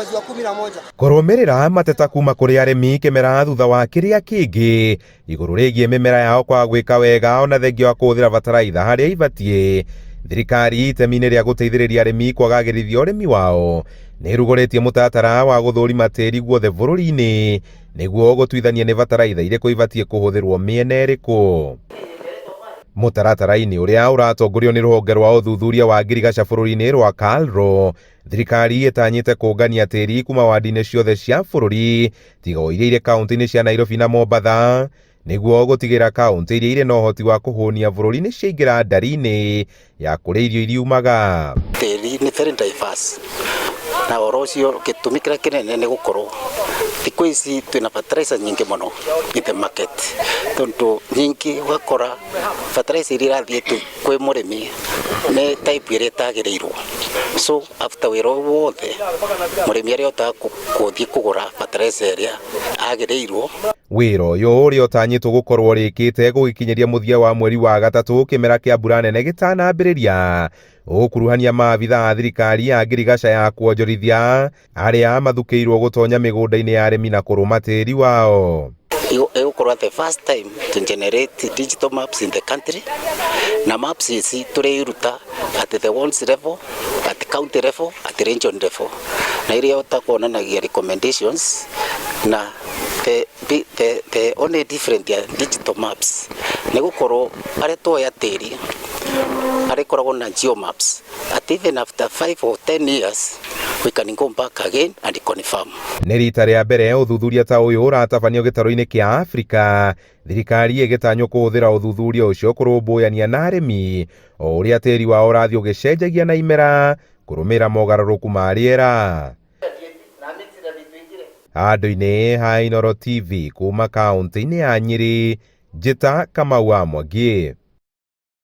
Mwezi wa 11. Kũrũmĩrĩra mateta kuma kũrĩ arĩmi kĩmera thutha wa kĩrĩa kĩngĩ igũrũ rĩgiĩ mĩmera yao kwaga gwĩka wega ona thengia wa kũhũthĩra bataraitha harĩa ibatiĩ, thirikari itemi-inĩ rĩa gũteithĩrĩria arĩmi kwagagĩrithia ũrĩmi wao nĩ ĩrugũrĩtie mũtaratara wa gũthũrima tĩri guothe bũrũri-inĩ nĩguo gũtuithania nĩ bataraitha irĩkũ ibatiĩ kũhũthĩrwo mĩena ĩrĩkũ. Mũtaratara-inĩ ũrĩa ũratongorio nĩ rũhonge rwa ũthuthuria wa ngirigaca bũrũri-inĩ rwa KALRO, thirikari ĩtanyĩte kũngania tĩri kuma wandi-inĩ ciothe cia bũrũri tiga o iria irĩ kaunti-inĩ cia Nairobi na Mombatha nĩguo gũtigĩrĩra kaunti iria irĩ na ũhoti wa kũhũnia bũrũri nĩ ciaingĩra ndari-inĩ ya kũrĩa irio iriumaga. Tĩri nĩ very diverse na ũhoro ũcio gĩtũmi kĩrĩa kĩnene nĩ gũkorwo thikũ ici twĩna fertilizer nyingĩ mũno in the market, tondũ nyingĩ ũgakora fertilizer iria irathiĩ kwĩ mũrĩmi nĩ type ĩrĩa ĩtagĩrĩirwo. So after wĩra ũyũ wothe mũrĩmi arĩhotaga gũthiĩ kũgũra fertilizer ĩrĩa agĩrĩirwo. Wĩra ũyũ ũrĩa ũtanyĩtwo gũkorwo ũrĩkĩte gũgĩkinyĩria mũthia wa mweri wa gatatũ kĩmera kĩa mbura nene gĩtanambĩrĩria, ũgũkuruhania maabitha a thirikari ya ngirigaca ya kuonjorithia arĩa mathukĩirwo gũtonya mĩgũnda-inĩ ya arĩmi na kũrũma tĩri wao. Ĩgũkorwo the first time to generate digital maps in the country, na maps ici tũrĩiruta at the wards level, at county level, at region level, na iria ũhota kuonanagia recommendations na the only different ya digital maps nĩ gũkorwo arĩa tuoya tĩri arĩkoragwo na geo maps at even after 5 or 10 years we can go back again and confirm. Nĩ rita rĩa mbere ũthuthuria ta ũyũ ũratabanio gĩtarũ-inĩ kĩa Afrika, thirikari ĩgĩtanywo kũhũthĩra ũthuthuria ũcio kũrũmbũyania na arĩmi o ũrĩa tĩri wao ũrathiĩ ũgĩcenjagia na imera kũrũmĩrĩra mogarũrũku ma rĩera. Handũ-inĩ ha Inooro TV kuma kaunti-inĩ ya Nyĩrĩ, Njĩta Kamau wa Mwangi.